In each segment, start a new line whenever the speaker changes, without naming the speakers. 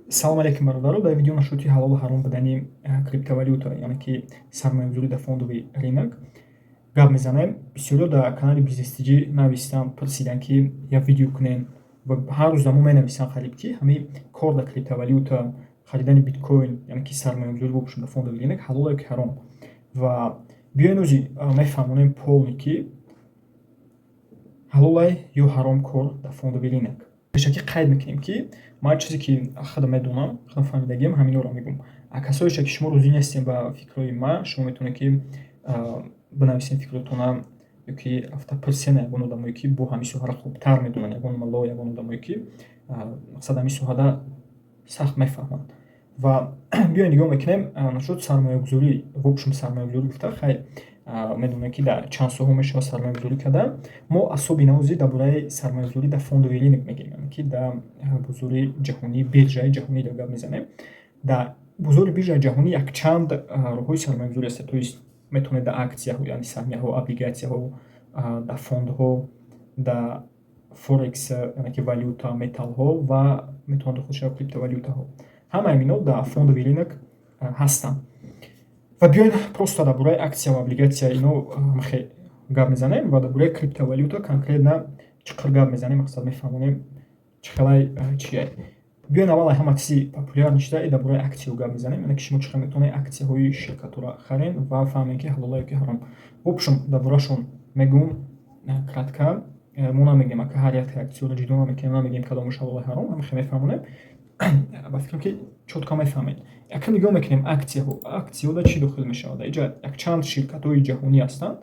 Салом алейкум, бародаро! Дар видео нашоти ҳалолу ҳаром будани криптовалюта, яъне ки сармоягузорӣ дар фондовый рынок гап мезанем. Бисёриҳо дар канали Бизнес ТЖ навистанд, пурсиданд, ки як видео кунем, ва ҳар рӯз мо менависанд қариб, ки ҳамин кор дар криптовалюта, харидани биткоин, яъне ки сармоягузорӣ бошем дар фондовый рынок, ҳалол ё ки ҳаром. Ва биёем, ози мефаҳмонем полный, ки ҳалолай ё ҳаром кор дар фондовый рынок. Пешакӣ қайд мекунем, ки ман чизе ки худам медонам, худам фаҳмидагиам, ҳаминҳоро мегӯм. А касоеша ки шумо розӣ нестем ба фикрҳои ман, шумо метавонед, ки бинависем фикротона ё ки рафта пурсен ягон одамое, ки бо ҳамин соҳаро хубтар медонанд, ягон мулло, ягон одамое, ки мақсад ҳамин соҳада сахт мефаҳманд. Ва биёем, нигоҳ мекунем насчёт сармоягузорӣ. В общем, сармоягузорӣ гуфта, хай, медонем, ки дар чанд соҳа мешавад сармоягузорӣ кардан. Мо особенно ози дар бораи сармоягузорӣ дар фондовый рынок мегӯем, яъне ки дар бозори ҷаҳонӣ, биржаи ҷаҳонӣ гап мезанем. Дар бозори биржаи ҷаҳонӣ якчанд роҳҳои сармоягузорӣ ҳастанд, то есть метавонед дар аксияҳо, яъне саҳмияҳо, облигатсияҳо, дар фондҳо, дар форекс, яъне ки валюта, металлҳо, ва метавонад дохил шавад криптовалютаҳо. Ҳамаи инҳо дар фондовый рынок ҳастанд. Ва биёед, просто дар бораи аксия ва облигатсия ино хе гап мезанем ва дар бораи криптовалюта конкретно чӣ қадр гап мезанем, мақсад мефаҳмонем, чӣ хелай чие. Биёед, аввал ҳама чизи популярный шуда дар бораи аксияҳо гап мезанем, яъне ки шумо чӣ қадр метавонед аксияҳои ширкатҳоро харен ва фаҳмем, ки ҳалола ё ки ҳаром. В общем, дар борашон мегӯм кратко. Мо намегӯем, ака, ҳар як аксияро ҷудо намекунем, намегӯем, кадомаш ҳалола, ҳаром, ҳамихе мефаҳмонем. Ба фикрам, ки чётко мефаҳмед. Якум нигоҳ мекунем аксияҳо. Аксияҳо чӣ дохил мешавад? Дар инҷа якчанд ширкатҳои ҷаҳонӣ ҳастанд,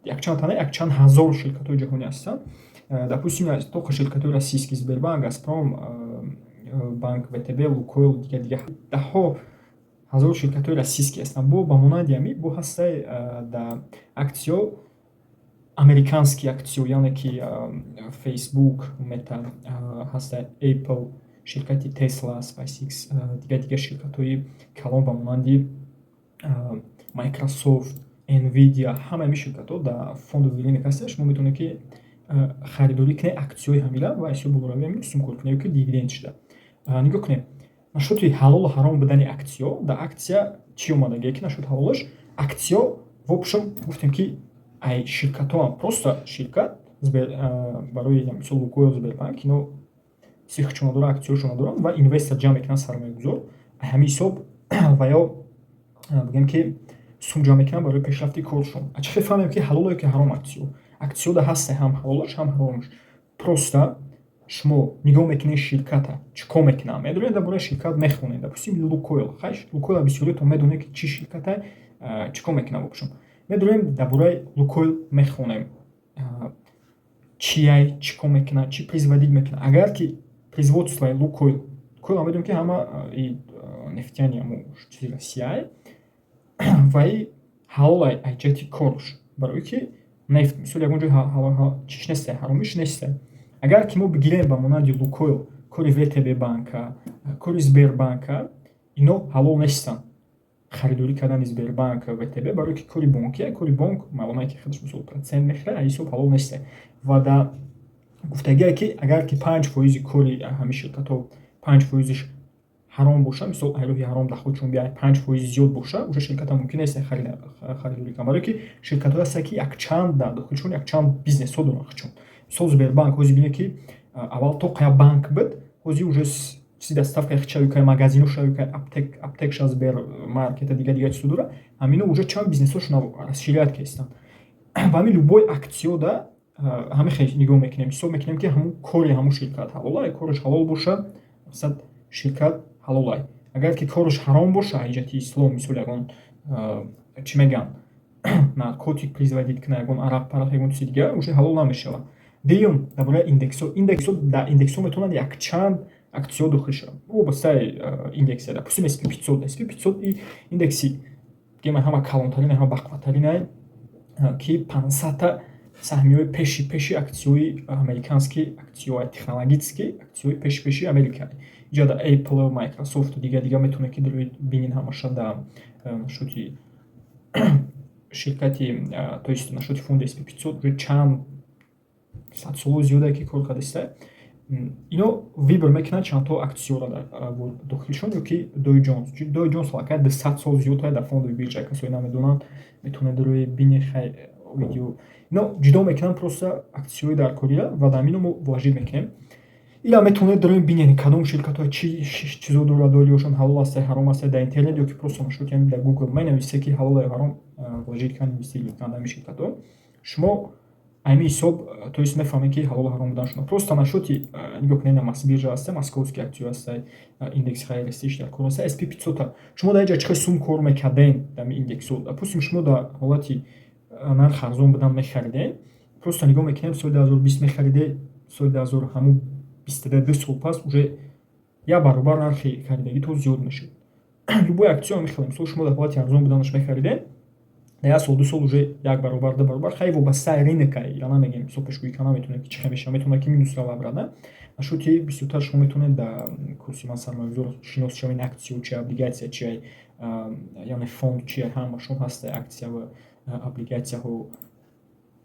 якчанд тана, якчанд ҳазор ширкатҳои ҷаҳонӣ ҳастанд. Допустим, тоқа ширкатҳои российский: Сбербанк, Газпром, банк ВТБ, Лукойл, дигар дигар, даҳҳо ҳазор ширкатҳои российский ҳастанд. Бо ба монанди ҳамин бо ҳастаи дар аксиё американский аксиё, яъне ки Facebook, Meta ҳаста, Apple, ширкати Tesla, SpaceX, дигар дигар ширкатҳои калон ба монанди Microsoft, Nvidia. Ҳамаи ҳамин ширкатҳо дар фондовый рынок ҳастанд. Шумо метавонед, ки харидорӣ кунед аксияҳои ҳамира ва ҳисоби болоравӣ ҳамин сум кор кунед ё ки дивиденд шуда. Нигоҳ кунед, нашоти ҳалолу ҳаром будани аксиё. Дар аксия чӣ омадагие, ки нашоти ҳалолаш аксиё? В общем, гуфтем, ки ай ширкатҳоам, просто ширкат, барои мисол Лукойл, Сбербанк, ино сихчона доранд, аксияҳошона доранд ва инвестор ҷамъ мекунанд, сармоягузор. Ҳамин ҳисоб ва ё бигӯем, ки сум ҷамъ мекунанд барои пешрафти коршон. А чӣ хел фаҳмем, ки ҳалоло ё ки ҳаром аксиё? Аксиёда ҳаста ҳам ҳалолаш, ҳам ҳаромаш. Просто шумо нигоҳ мекунед, ширката чӣ кор мекунад, медонед, дар бораи ширкат мехонед. Допустим, Лукойл. Хай, Лукойла бисёриятон медонед, ки чӣ ширката, чӣ кор мекунад. В общем, медонем, дар бораи Лукойл мехонем, чияй, чӣ кор мекунад, чӣ производить мекунад. Агар ки производствои Лукойл, Лукойл медонем, ки ҳама нефтяни ҳамо чизи Россияй, ваи ҳалолай аз ҷиҳати корш, барое ки нефт, мисол, ягон ҷой чиш нестай, ҳаромиш нестай. Агар ки мо бигирем ба монанди Лукойл кори ВТБ банка, кори Сбербанка, ино ҳалол нестанд, харидорӣ кардани Сбербанк, ВТБ, барое ки кори бонкия. Кори бонк маълуме, ки худаш, мисол, процент мехӯрад, аз ҳисоб ҳалол нестай. Ва дар гуфтагие, ки агар ки 5% кори ҳамин ширкатҳо, 5%-иш ҳаром боша, мисол, ай роҳи ҳаром даходшон бияд, 5% зиёд боша, уже ширката мумкин нест харидорӣ кунад, барое ки ширкатҳое ҳастанд, ки якчанд дар дохилшон якчанд бизнесҳо доранд худшон. Мисол, Сбербанк ҳозир бинед, ки аввал то қая банк буд, ҳозир уже чизи доставка шавикай, магазино шавикай, аптек ша, Сбермаркета, дигар дигар чизо дорад. Ҳамино уже чанд бизнесҳошона расширять кардастанд. Ба ҳамин любой аксиёда ҳамин хел нигоҳ мекунем, ҳисоб мекунем, ки ҳамун кори ҳамун ширкат ҳалолай. Кораш ҳалол боша, мақсад, ширкат ҳалолай. Агар ки кораш ҳаром боша аз ҷиҳати ислом, мисол, ягон, чӣ мегӯянд, наркотик производить кунад, ягон арақ парақ, ягон чизи дигар, уже ҳалол намешавад. Дуюм, дар бораи индексҳо. Индексҳо, дар индексҳо метавонанд якчанд аксиҳо дохил шаванд, вобастаи индексе. Допустим, S&P 500. S&P 500 индекси гема ҳама калонтарин, ҳама бақваттаринае, ки 500-та саҳмиҳои пеши пеши аксиҳои американский, аксиҳои технологический, аксиҳои пеши пеши Америка. Инҷа да Apple, Microsoft, дигар дигар метавонед, ки бинед ҳамаша дар нашоти ширкати, то есть нашоти фонди S&P 500 уже чанд садсоло зиёде, ки кор кардааста. Ино выбор мекунанд чандто аксияро дар дохилшон ё ки Dow Jones. Чун Dow Jones аллакай 200 сол зиёд дар фондовый биржа, касое намедонанд, метавонед рӯи бинед, хай, видео. Ино ҷудо мекунанд просто аксияҳои дар кория ва дар ҳамино мо вложить мекунем. Ила метавонед рӯи бинед, кадом ширкатҳо чӣ чизо дорад, долиошон ҳалол аст, ҳаром аст дар интернет ё ки просто нашуд дар Google менависед, ки ҳалол ё ҳаром вложить кардан, инвестировать кардан дар ҳамин ширкатҳо. Шумо ҳамин ҳисоб, то есть, мефаҳмед, ки ҳалолу ҳаром буданашон. Просто нашуд, нигоҳ кунед, Мосбиржа ҳаста, московский аксиё ҳаста, индекси хайристиш дар кор аста, S&P 500. Шумо дар инҷа чӣ хел сум кор мекарден дар ҳамин индексҳо? Допустим, шумо дар ҳолати нарх арзон будан мехариден, просто нигоҳ мекунем, соли 2020 мехариде, соли 2022, 2 сол пас уже як баробар нархи харидагитон зиёд мешуд. Любой аксиё мехелем. Мисол, шумо дар ҳолати арзон буданаш мехариден, дар як сол, 2 сол уже як баробар, ду баробар. Хай, вобаста рынок а я намегем, мисол, пешгӯӣ карда наметавонем, ки чӣ хел мешавад, метавонад, ки минус рава обратно. Нашуд, ки бисёртар шумо метавонед дар курси ман сармоягузор шинос шавед: аксиё чи, облигатсия чи, яъне фонд чи, ҳамашон ҳаста, аксия ва облигатсияҳо,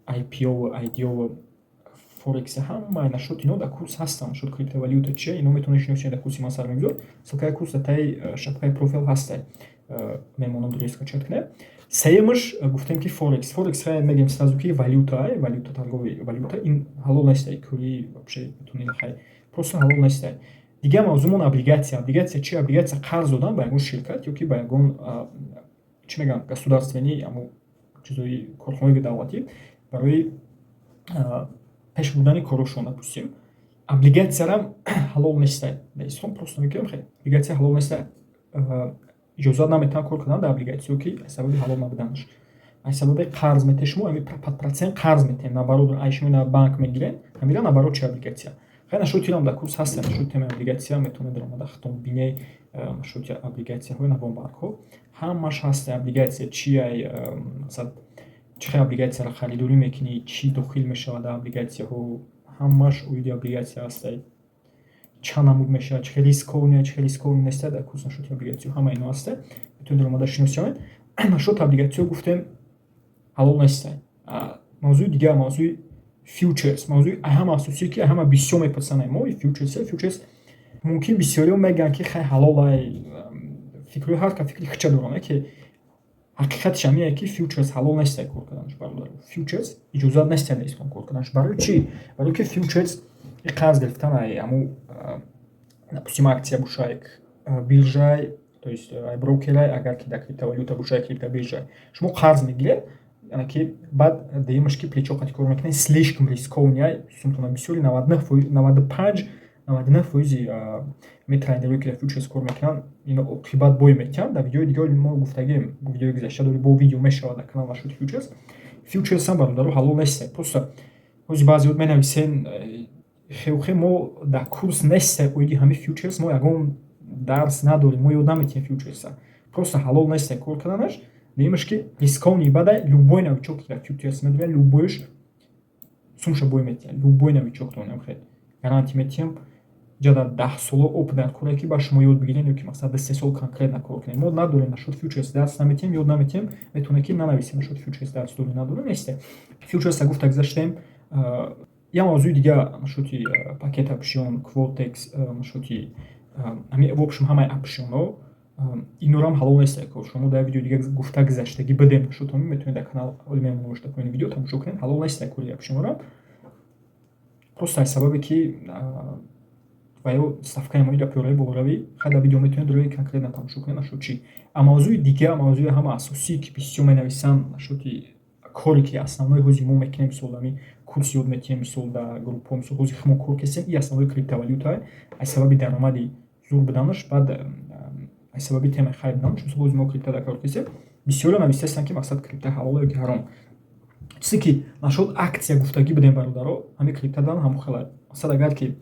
IPO, IDO, форекс, ҳамаи нашуд ино дар курс ҳастанд. Нашуд криптовалюта чия, ино метавонед шинос шавед дар курси ман сармоягузор. Ссылка и курс дар таи шапкаи профил ҳаста, мемонам, дуруст скачать кунед. Сеюмаш гуфтем, ки форекс. Форекс, хай, мегем сразу, ки валюта, валюта, торговый валюта, ин ҳалол нестай, кӯри вообще метавонед, хай, просто ҳалол нестай. Дигар мавзӯъмон облигатсия. Облигатсия чи? Облигатсия қарз додан ба ягон ширкат ё ки ба ягон, чӣ мегӯям, государственный, амо чизои корхонаи давлатӣ барои пеш бурдани корошон. Допустим, облигатсиярам ҳалол нестай дар ислом. Просто мегӯям, хай, облигатсия ҳалол нестай, иҷозат наметавон кор кардан дар облигатсиё, ки аз сабаби ҳалол набуданаш, аз сабаби қарз метаҳед шумо, ами под процент қарз метаҳем, наоборот, ай шумо на банк мегирем, ҳамира наоборот чи облигатсия. Хай, нашуд тирам дар курс ҳаста, нашуд темаи облигатсия, метавонед даромада худтон бинед. Нашуд облигатсияҳои навонбаргҳо ҳамаш ҳаста. Облигатсия чи ай, масалан, чӣ хел облигатсияро харидорӣ мекунӣ, чӣ дохил мешавад дар облигатсияҳо, ҳамаш оиди облигатсия ҳастай, чанд намуд мешавад, чӣ хел рисковый, чӣ хел рисковый нестай. Дар курс нашуд облигатсиё ҳама ино ҳаста, метавонед даромада шинос шавед. Нашуд облигатсиё гуфтем, ҳалол нестай. Мавзӯи дигар, мавзӯи фьючерс, мавзӯи ҳама асосие, ки ҳама бисёр мепурсанд мо, фьючерс. Фьючерс мумкин бисёриҳо мегӯянд, ки хай, ҳалолай, фикрҳои ҳар кас фикри хича доранд, ки ҳақиқатиш ҳамине, ки фьючерс ҳалол нестай кор карданаш, бародар. Фьючерс иҷозат нестай дар ислом кор карданаш. Барои чӣ? Барои ки фьючерс и қарз гирифтан ай ҳамун, допустим, аксия боша, як биржай, то есть ай брокерай, агар ки дар криптовалюта боша, криптобиржай, шумо қарз мегиред, яъне ки баъд дуюмаш, ки плечо қати кор мекунед, слишком рисковый ай сумтона. Бисёри 95, 99 фоизи трейдерое, ки дар фьючерс кор мекунанд, ино оқибат бой метиҳанд. Дар видеои дигар мо гуфтагем, видеои гузашта дори, бо видео мешавад дар канал нашуд фьючерс. Фьючерсам, бародаро, ҳалол несте. Просто ҳози баъзеҳо менависен хеухе, мо дар курс несте оиди ҳамин фьючерс, мо ягон дарс надорем, мо ёд наметиҳем фьючерса. Просто ҳалол несте кор карданаш. Дуюмаш, ки рисковый бадай. Любой новичок, ки дар фьючерс медорад, любой ш сумша бой метиҳад. Любой новичок тонам хел гарантия метиҳам. Ҷада 10 сола опыт дар коре, ки ба шумо ёд бигирем ё ки масалан 2-3 сол конкретно кор кунем, мо надорем. Нашуд фьючерс дарс наметиҳем, ёд наметиҳем. Метавонед, ки нанависем нашуд фьючерс дарс дорем, надорем, несте. Фьючерса гуфта гузаштем. Як мавзӯи дигар нашуди Pocket Option, Quotex, нашуди ҳами, в общем, ҳамаи опtion ҳо, инорам ҳалол несте кор. Шумо дар видеои дигар гуфта гузаштагӣ бидем нашуд, метавонед дар канал оли мемоношта поёни видео тамошо кунед. Ҳалол несте кори опtion ҳоро, просто аз сабабе ки ва ё ставка и мои дар пиёраи болоравӣ. Хай, дар видео метавонед рӯи конкретно тамошо кунед нашуд чӣ. А мавзӯи дигар, мавзӯи ҳама асосӣ, ки бисёр менависанд нашуди коре, ки основной ҳози мо мекунем, мисол, ами курс ёд метиҳем, мисол, дар группҳо, мисол, ҳози мо кор кесем, и основной криптовалюта, аз сабаби даромади зур буданаш, баъд аз сабаби темаи хайр буданаш. Мисол, ҳози мо крипта дар кор кесем, бисёре нависастанд, ки мақсад крипта ҳалол ё ки ҳаром. Чизе ки нашуд аксия гуфтагӣ будем, бародаро, ҳамин крипта дан ҳамон хела. Мақсад, агар ки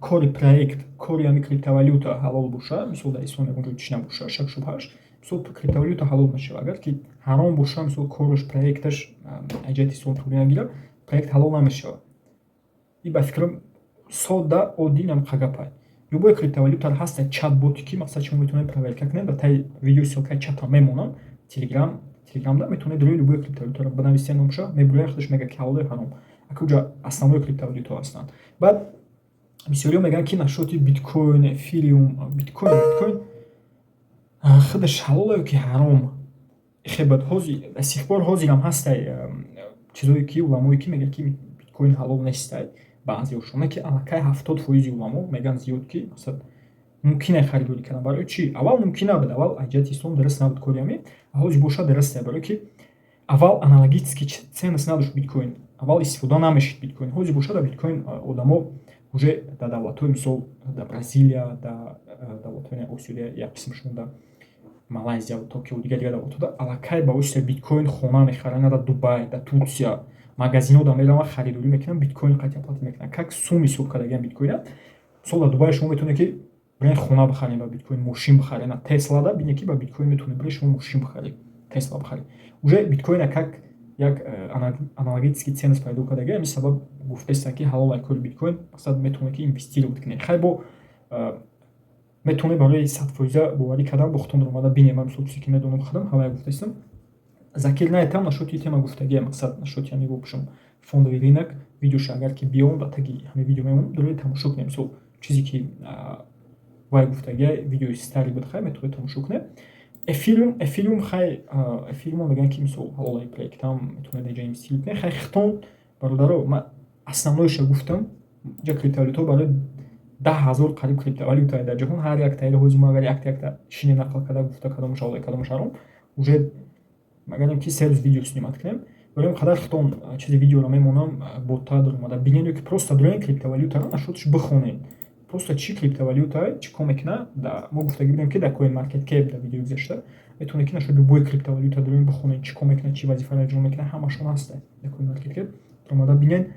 кори проект, кори ҳамин криптовалюта ҳалол боша, мисол, дар ислом ягон ҷой чӣ набоша, шак шубҳаш, мисол, криптовалюта ҳалол мешавад. Агар ки ҳаром боша, мисол, кораш, проекташ аз ҷиҳати ислом туғри нагирад, проект ҳалол намешавад. И ба фикрам, содда, оддӣ намқа гапай. Любой криптовалютаро ҳаста чат-боте, ки мақсад шумо метавонед проверка кунед. Ба таи видеои ссылка и чатам мемонам, Телеграмда метавонед рӯи любой криптовалютаро бинависед, номша мебуред, худаш мегӯяд, ки ҳалол ё ҳаром. Ака, уҷа основной криптовалютаҳо ҳастанд. Баъд Бисёриҳо мегӯянд, ки насчёти биткоин, эфириум, биткоин худаш ҳалоле ё ки ҳаром? Хе бад ҳозир до сих пор ҳозирам ҳастай чизое ки уламое ки мегӯянд, ки биткоин ҳалол нестай. Баъзеҳошон не, ки аллакай 70% уламо мегӯянд зиёд, ки масалан, мумкин е харидорӣ кардан. Барои чӣ? Аввал мумкин набуд, аввал аз ҷиҳати ислом дуруст набуд кори ҳамин, ҳозир бошад, дурусте, барое ки аввал аналогический ценность надошт биткоин, аввал истифода намешид биткоин. Ҳозир бошад, дар биткоин одамо уже дар давлатҳои, мисол, дар Бразилия, дар давлатҳои Осиёи як қисмашон, дар Малайзия, Токио, дигар дигар давлатҳода аллакай ба воситаи биткоин хона мехаранд, дар Дубай, дар Турсия магазинҳо мераванд, харидорӣ мекунанд, биткоин қатъи оплата мекунанд, как сум ҳисоб кардагиан биткоина. Мисол, дар Дубай шумо метавонед, ки бирен хона бихаред ба биткоин, мошин бихаред. На Теслада бинед, ки ба биткоин метавонед биред, шумо мошин бихаред, Тесла бихаред. Уже биткоина как як аналогический ценность пайдо кардаги. Ҳамин сабаб гуфтаистанд, ки ҳалол ай кори биткоин, мақсад, метавонед, ки инвестировать кунед. Хай, бо метавонед барои 100% боварӣ кардан бо худтон омада бинед. Ман, мисол, чизе ки медонам, худам ҳамая гуфтаистам. Закир наетам насчёти тема гуфтагия, мақсад, насчёти ҳамин в фондовый рынок видеоша агар ки биём, ба таги ҳамин видео мемонам, дурӯи тамошо кунем. Мисол, чизе ки вай гуфтагия, видеои старый буд, хай, метавонед тамошо кунед. Эфириум, хай, эфириум мегӯянд, ки, мисол, ҳалолаи проектам, метавонед инҷа инвестировать кунед. Хай, хитон, бародаро, ман основнойша гуфтам. Инҷа криптовалютаҳо барои 10 000 қариб криптовалюта дар ҷаҳон, ҳар як таиро ҳозир мо агар якта якта шинем, нақл карда гуфта, кадомаш ҳалоле, кадомаш ҳаром, уже магарем ки 3 рӯз видео снимать кунем. Барои ин қадар хитон чизи видеоро мемонам, бота даромада бинед ё ки просто дуроен криптовалютаро насчёташ бихонед, просто чӣ криптовалюта, чӣ кор мекунад. Мо гуфтагӣ будем, ки дар Coin Market Cap дар видеои гузашта метавонед, ки насчёт любой криптовалюта дуроен, бихонед, чӣ кор мекунад, чӣ вазифаро иҷро мекунад, ҳамашон ҳаста дар Coin Market Cap. Даромада бинед.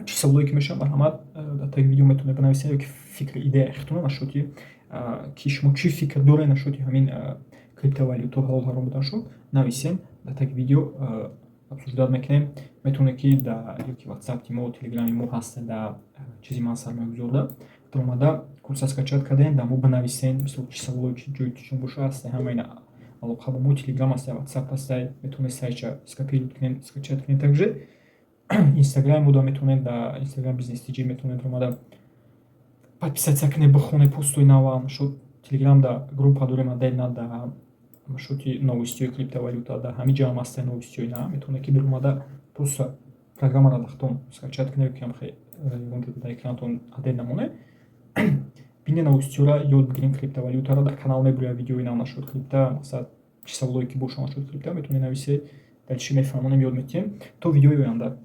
Чӣ саволое ки мешавад, марҳамат, дар таги видео метавонед бинависед ё ки фикри, идеяи худтонро насчёти ки шумо чӣ фикр доред насчёти ҳамин криптовалютаҳо ҳалол ҳаром буданашон, нависем дар таги видео, обсуждать мекунем. Метавонед, ки дар ёки ватсапи мо, телеграми мо ҳаста, дар чизи ман сармоягузорда даромада, курса скачать кардем, дар мо бинависен. Мисол, чӣ саволое, чӣ ҷои чон боша, ҳаста ҳама ина алоқа бо мо, телеграм ҳаста, ватсап ҳаста, метавонед сайтша скопировать кунед, скачать кунед. Также инстаграми мода метавонед, дар инстаграм Бизнес TJ метавонед омада подписаться кунед, бихонед постои нава. Нашуд телеграм да группа дорем отдельно дар насчёти новостиҳои криптовалюта, дар ҳамин ҷо ҳам ҳастаи новостиҳои нав. Метавонед, ки биромада, просто программаро дахтон скачать кунед ё ки ягон ҷо дар экранатон отдельно монед, бинед новостиҳоро, ёд бигирем криптовалютаро. Дар канал мебурем видеои нав насчёт крипта. Мақсад, чӣ саволое ки бошад насчёт крипта, метавонед нависед, дальше мефаҳмонем, ёд метиҳем. То видеои оянда.